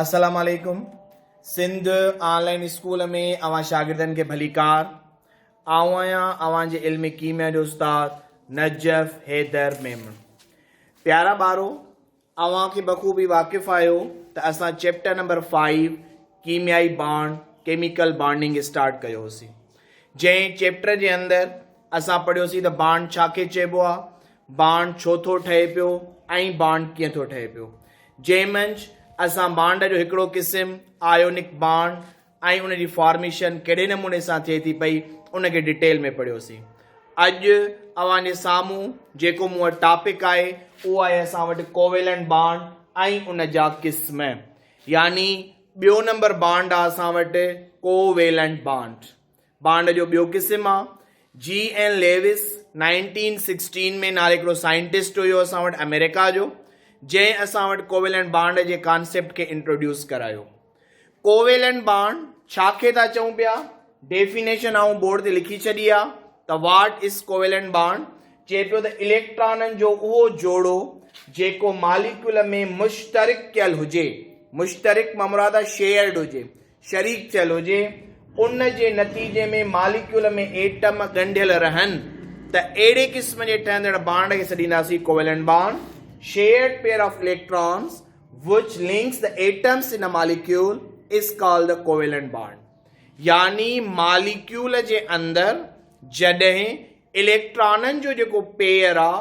السلام عليڪم Sindh on line school ۾ اوهان شاگردن کي ڀليڪار آئون آهيان اوهان جي علم ڪيميا جو استاد نجف حيدر ميمڻ پيارا ٻارو اوهان کي بخوبي واقف آهيو ته اسان چيپٽر نمبر 5 ڪيميائي بانڊ ڪيميڪل بانڊنگ اسٽارٽ ڪيو هوسين جنهن چيپٽر جي اندر اسان پڙهيوسين ته بانڊ ڇا کي چئبو آهي بانڊ ڇو ٿو ٺهي پيو ۽ بانڊ ڪيئن ٿو ٺهي پيو. جنهن منجهه اسان بانڊ جو هڪڙو قسم آيونڪ بانڊ ۽ ان جي فارميشن ڪهڙي نموني سان ٿئي ٿي پئي ان کي ڊيٽيل ۾ پڙهيوسين. اڄ اوهان جي سامهون جيڪو مون وٽ ٽاپڪ آهي اهو آهي اسان وٽ ڪوويلنٽ بانڊ ۽ ان جا قسم يعني ٻيو نمبر بانڊ آهي اسان وٽ ڪوويلنٽ بانڊ. بانڊ جو ٻيو قسم آ. جي اين ليوس نائنٽين سڪسٽين ۾ نالي هڪڙو سائنٽسٽ هيو اسان وٽ آمريڪا جو جنهن اسان وٽ ڪوويلنٽ بانڊ جي ڪانسيپٽ کي انٽروڊيوس ڪرايو. ڪوويلنٽ بانڊ ڇا کي ٿا چئون پيا؟ ڊيفينيشن آئون بورڊ تي لکي ڇڏي آ ته what is covalent bond چئي پيو ته اليڪٽرانن جو اهو جوڙو جيڪو ماليڪيول ۾ مشترڪ ڪيل هجي، مشترڪ مان مراد آ شيئرڊ هجي، شريڪ ٿيل هجي، ان جي نتيجي ۾ ماليڪيول ۾ ايٽم ڳنڍيل رهن ته اهڙي قسم جي ٺهندڙ بانڊ کي سڏينداسين covalent bond, Shared pair of electrons which links the atoms in a molecule is called the covalent bond. يعني ماليڪيول جي اندر جڏهن اليڪٽرانن جو جيڪو پيئر آ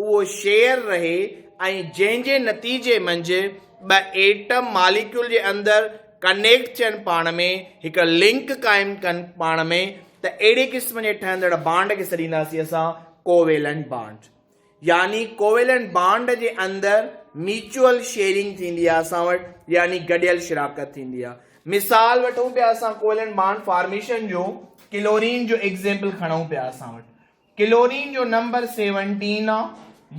اهو شيئر رهي ۽ جنهن جي نتيجي منجهه ٻه ايٽم ماليڪيول جي اندر ڪنيڪٽ ٿين پاڻ ۾ هڪ لنڪ قائم ڪن پاڻ ۾ ته اهڙي قسم جي ٺهندڙ بانڊ کي سڏينداسين اسان ڪوويلنٽ بانڊ يعني ڪوويلنٽ بانڊ جي اندر ميوچوئل شيئرنگ ٿيندي آهي اسان وٽ يعني گڏيل شراڪت ٿيندي آهي. مثال وٺون پيا اسان ڪوويلنٽ بانڊ فارميشن جو ڪلورين جو ايگزيمپل کڻون پيا اسان وٽ ڪلورين جو نمبر سيونٽين آ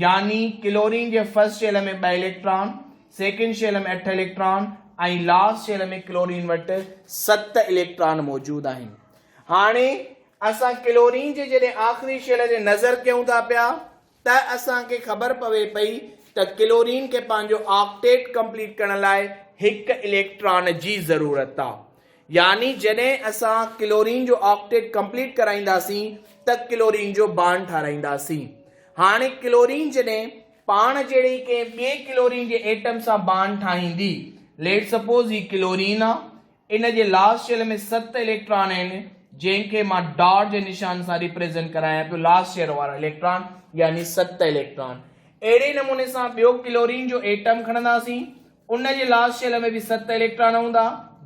يعني ڪلورين جي فرسٽ شيل ۾ ٻه اليڪٽران سيڪنڊ شيل ۾ اٺ اليڪٽران ۽ لاسٽ شيل ۾ ڪلورين وٽ ست اليڪٽران موجود آهن هاڻي اسان ڪلورين جي جڏهن آخري شيل تي نظر ڪيون ٿا پيا ته اسان کي خبر پوي پئي ته ڪلورين کي پنهنجو آڪٽيٽ ڪمپليٽ ڪرڻ لاء هڪ اليڪٽران جي ضرورت آ. يعني جڏهن اسان ڪلورين جو آڪٽيٽ ڪمپليٽ ڪرائينداسين ته ڪلورين جو بانڊ ٺاراهينداسين. هاڻي ڪلورين جڏهن پاڻ جهڙي ئي ڪنهن ٻئي ڪلورين جي ايٽم سان بانڊ ٺاهيندي، ليٽ سپوز هي ڪلورين آ، ان جي لاسٽ شيل ۾ ست اليڪٽران آهن جنهن کي مان ڊاٽ جي نشان سان ريپريزنٽ ڪرايان پيو لاسٽ شيل وارا اليڪٽران يعني ست اليڪٽران اهڙي نموني سان ٻيو ڪلورين جو ايٽم کڻنداسين ان جي لاسٽ شيل ۾ به ست اليڪٽران هوندا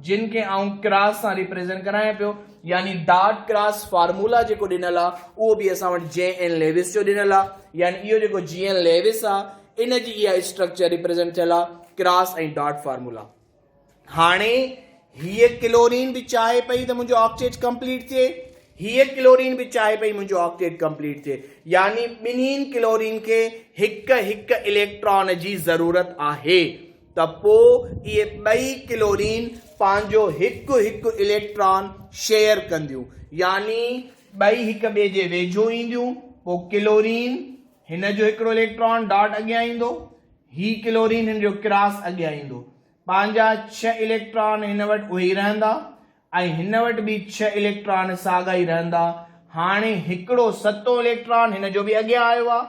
جن کي آئون ڪراس سان ريپريزنٽ ڪرايان پيو يعني ڊاٽ ڪراس فارمولا جيڪو ڏنل آهي اهو به اسان وٽ جي اين ليوس جو ڏنل آهي يعني اهو جيڪو جي اين ليوس آهي ان جي اها اسٽرڪچر ريپريزنٽ ٿيل آهي ڪراس ۽ ڊاٽ فارمولا هاڻي هيء ڪلورين به چاهي پئي ته منهنجو آڪٽيٽ ڪمپليٽ ٿئي، هيء ڪلورين به چاهي پئي منهنجو آڪٽيٽ ڪمپليٽ ٿئي، يعني ٻنهين ڪلورين کي هڪ هڪ اليڪٽران جي ضرورت آهي ته پوء اهي ٻئي ڪلورين پنهنجو هڪ هڪ اليڪٽران شيئر ڪنديون، يعني ٻئي هڪ ٻئي جي ويجهو اينديون، پوء ڪلورين هن جو هڪڙو اليڪٽران ڊاٽ اڳيان ايندو، هي ڪلورين هن جو ڪراس اڳيان ايندو. پنهنجا ڇهه اليڪٽران هن وٽ اهي ئي رهندا ۽ هن وٽ به ڇهه اليڪٽران ساڳا ئي رهندا. هاڻي هڪڙو ستون اليڪٽران هن جو به اڳيان آيو آهي،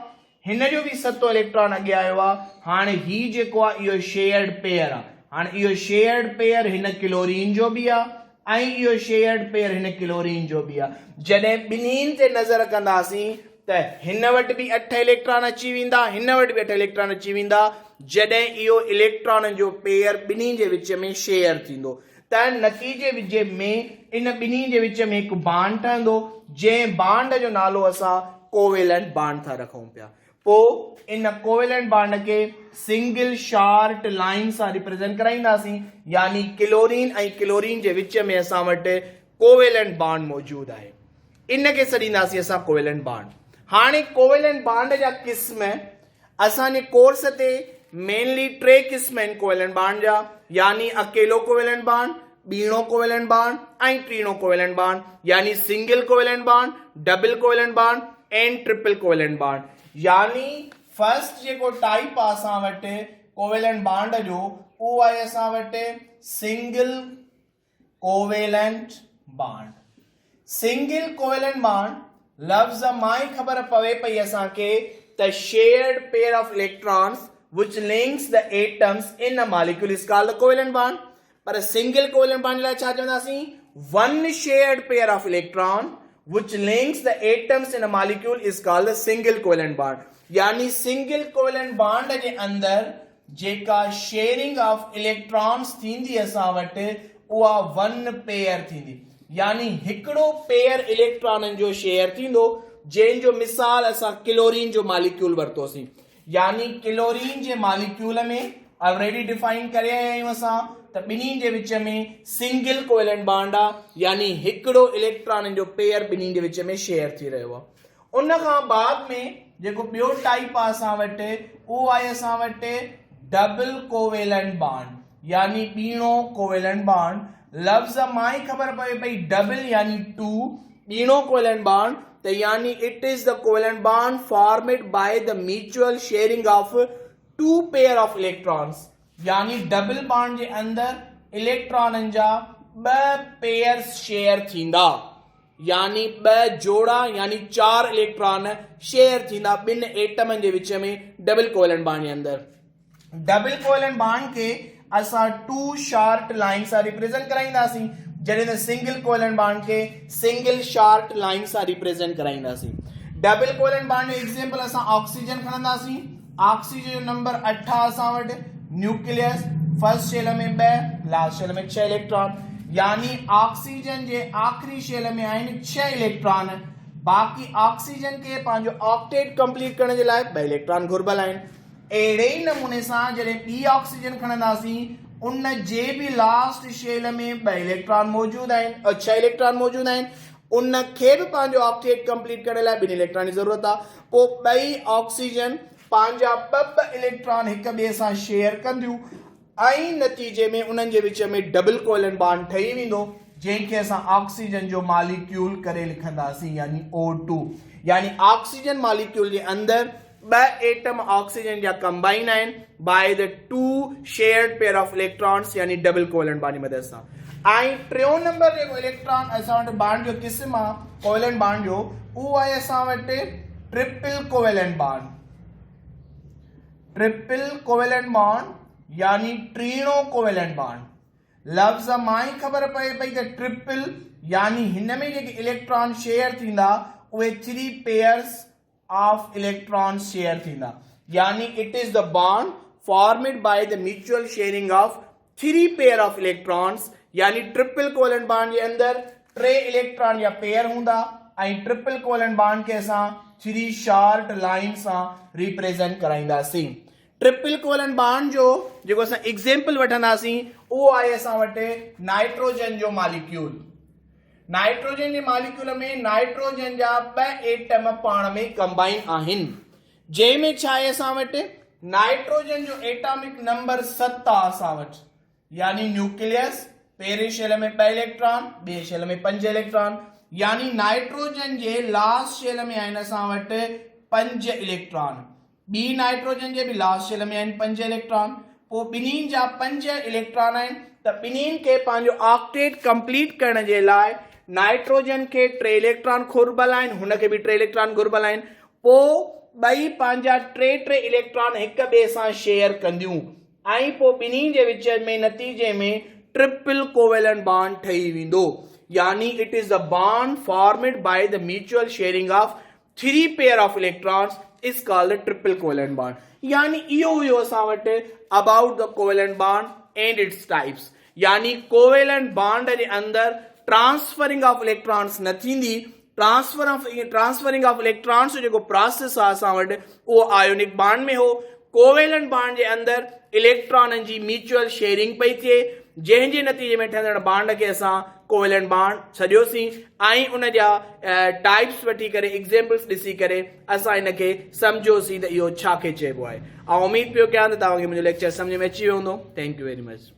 هن جو به ستون اليڪٽران اڳيان آيو آهي. هاڻي هي جيڪو آهي اهو شيئرڊ پيئر آهي. هاڻي اهو شيئرڊ پيئر هن ڪلورين جو به آهي ۽ اهو شيئرڊ پيئر هن ڪلورين جو به آهي. جڏهن ٻنهين تي نظر ڪنداسين ته هن وٽ به اٺ اليڪٽران اچي ويندا، هن وٽ به اٺ اليڪٽران اچي ويندا، جڏهن اهو اليڪٽرانن جو پيئر ٻنهي جي وچ ۾ شيئر ٿيندو ته نتيجي جي ۾ ان ٻنهي جي وچ ۾ هڪ بانڊ ٺهندو، جنهن بانڊ جو نالو اسان ڪوويلنٽ بانڊ ٿا رکون پيا. پوء ان ڪوويلنٽ بانڊ کي سنگل شارٽ لائين سان ريپريزنٽ ڪرائينداسين، يعني ڪلورين ۽ ڪلورين جي وچ ۾ اسان وٽ ڪوويلنٽ بانڊ موجود آهي. ان کي سڏينداسين اسان ڪوويلنٽ بانڊ. هاڻي ڪوويلنٽ بانڊ جا قسم اسان جي ڪورس تي مينلي ٽي قسم آهن ڪوويلنٽ بانڊ جا يعني اڪيلو ڪوويلنٽ بانڊ، ٻيڻو ڪوويلنٽ بانڊ ۽ ٽيڻو ڪوويلنٽ بانڊ يعني single covalent bond, double covalent bond and triple covalent bond يعني فرسٽ جيڪو ٽائيپ آ اسان وٽ ڪوويلنٽ بانڊ جو اهو آهي اسان وٽ single covalent bond. Single covalent bond لفظ مان ئي خبر پوي پئي اسان کي ته shared pair of electrons which links the atoms in a molecule is called the covalent bond. Per single covalent bond لاء ڇا چونداسين؟ One shared pair of electron which links the atoms in a molecule is called the single covalent bond. يعني single covalent bond جي اندر جيڪا sharing of electrons ٿيندي اسان وٽ اها ون پيئر ٿيندي يعني هڪڙو پيئر اليڪٽرانن جو شيئر ٿيندو جنهن جو مثال اسان ڪلورين جو ماليڪيول ورتوسين يعني ڪلورين جي ماليڪيول ۾ آلريڊي ڊفائن ڪري آيا آهيون اسان ته ٻنهي جي وچ ۾ سنگل ڪوويلنٽ بانڊ آ يعني هڪڙو اليڪٽرانن جو پيئر ٻنهي جي وچ ۾ شيئر ٿي رهيو آ ان کان بعد ۾ جيڪو ٻيو ٽائيپ آ اسان وٽ اهو آهي اسان وٽ ڊبل ڪوويلنٽ بانڊ يعني ٻيڻو ڪوويلنٽ بانڊ لفظ مان ئي خبر پوي پئي ڊبل يعني ٽو ٻيڻو ڪوويلنٽ بانڊ ته يعني it is the covalent bond formed by the mutual sharing of two pair of electrons يعني ڊبل بانڊ جي اندر اليڪٽرانن جا ٻه پيئرز شيئر ٿيندا يعني ٻه جوڙا يعني چار اليڪٽران شيئر ٿيندا ٻن ايٽمن جي وچ ۾ ڊبل ڪوويلنٽ بانڊ جي اندر. ڊبل ڪوويلنٽ بانڊ کي اسان ٽو شارٽ لائن سان ريپريزنٽ ڪرائينداسين جڏهن ته سنگل ڪوويلنٽ بانڊ کي سنگل شارٽ لائن سان ريپريزنٽ ڪرائينداسين. ڊبل ڪوويلنٽ بانڊ جو ايگزيمپل اسان آڪسيجن کڻنداسين. آڪسيجن جو نمبر اٺ آ اسان وٽ، نيوڪليس فرسٽ شيل ۾ ٻه، لاسٽ شيل ۾ ڇهه اليڪٽران، يعني آڪسيجن جي آخري شيل ۾ آهن ڇهه اليڪٽران، باقي آڪسيجن کي پنهنجو آڪٽيٽ ڪمپليٽ ڪرڻ جي لاء ٻه اليڪٽران گهربل آهن. اهڙي ئي نموني سان جڏهن ٻي آڪسيجن کڻنداسين ان جي به لاسٽ شيل ۾ ٻه اليڪٽران موجود آهن، ڇهه اليڪٽران موجود آهن، ان کي به پنهنجو آڪٽيٽ ڪمپليٽ ڪرڻ لاء ٻن اليڪٽران جي ضرورت آهي. پوء ٻئي آڪسيجن پنهنجا ٻه ٻه اليڪٽران هڪ ٻئي سان شيئر ڪنديون ۽ نتيجي ۾ انهن جي وچ ۾ ڊبل ڪوويلنٽ بانڊ ٺهي ويندو جنهن کي اسان آڪسيجن جو ماليڪيول ڪري لکنداسين يعني او ٽو يعني آڪسيجن ماليڪيول جي اندر ٻه ايٽم آڪسيجن جا ڪمبائن آهن by the two shared pair of electrons يعني ڊبل ڪوويلنٽ بانڊ جي مدد سان ۽ ٽيون نمبر جيڪو اليڪٽران اسان وٽ بانڊ جو قسم آ ڪوويلنٽ بانڊ جو اهو آهي اسان وٽ triple covalent bond triple covalent bond يعني ٽيڻو ڪوويلنٽ بانڊ لفظ مان ئي خبر پئي پئي ته ٽرپل يعني هن ۾ جيڪي اليڪٽران شيئر ٿيندا اهي three pairs of electrons share ٿيندا يعني it is the bond formed by the mutual sharing of three pair of electrons يعني ٽرپل ڪوويلنٽ بانڊ جي اندر ٽي اليڪٽران جا پيئر هوندا ۽ ٽرپل ڪوويلنٽ بانڊ کي اسان ٿري شارٽ لائن سان ريپريزنٽ ڪرائينداسين. ٽرپل ڪوويلنٽ بانڊ جو جيڪو اسان ايگزيمپل وٺنداسين اهو آهي اسان وٽ نائٽروجن جو ماليڪيول. نائٽروجن جي ماليڪيول ۾ نائٽروجن جا ٻه ايٽم پاڻ ۾ ڪمبائن آهن جنهن ۾ ڇا آهي اسان وٽ نائٽروجن جو ايٽامڪ نمبر ست آهي اسان وٽ يعني نيوڪليس پهرين شيل ۾ ٻه اليڪٽران ٻئي شيل ۾ پنج اليڪٽران يعني نائٽروجن جي لاسٽ شيل ۾ آهن اسان وٽ پنج اليڪٽران ٻي نائٽروجن جي به لاسٽ شيل ۾ آهن پنج اليڪٽران پوء ٻنهين جا پنج اليڪٽران آهن ته ٻنهين کي پنهنجو آڪٽيٽ ڪمپليٽ ڪرڻ جي لاء نائٽروجن کي ٽي اليڪٽران گهربل آهن هن کي به ٽي اليڪٽران گهربل آهن پوء ٻئي پنهنجا ٽي ٽي اليڪٽران هڪ ٻئي سان شيئر ڪنديون ۽ پوء ٻنهي جي وچ ۾ نتيجي ۾ ٽرپل ڪوويلنٽ بانڊ ٺهي ويندو يعني it is the bond formed by the mutual sharing of three pair of electrons is called triple covalent bond يعني اهو هيو اسان وٽ about the covalent bond and its types يعني ڪوويلنٽ بانڊ جي اندر ٽرانسفرنگ آف اليڪٽرانس نه ٿيندي ٽرانسفر آف ٽرانسفرنگ آف اليڪٽرانس جو جيڪو پراسيس آهي اسان وٽ اهو آيونڪ بانڊ ۾ هو ڪوويلنٽ بانڊ جي اندر اليڪٽرانن جي ميوچل شيئرنگ پئي ٿئي جنهن جي نتيجي ۾ ٺهندڙ بانڊ کي اسان ڪوويلنٽ بانڊ سڏيوسين ۽ ان جا ٽائپس وٺي ڪري ايگزيمپلس ڏسي ڪري اسان ان کي سمجهيوسين ته اهو ڇا کي چئبو آهي. آئون اميد پيو ڪيان ته توهان کي منهنجو ليڪچر سمجهه ۾ اچي ويو هوندو. Thank you very much.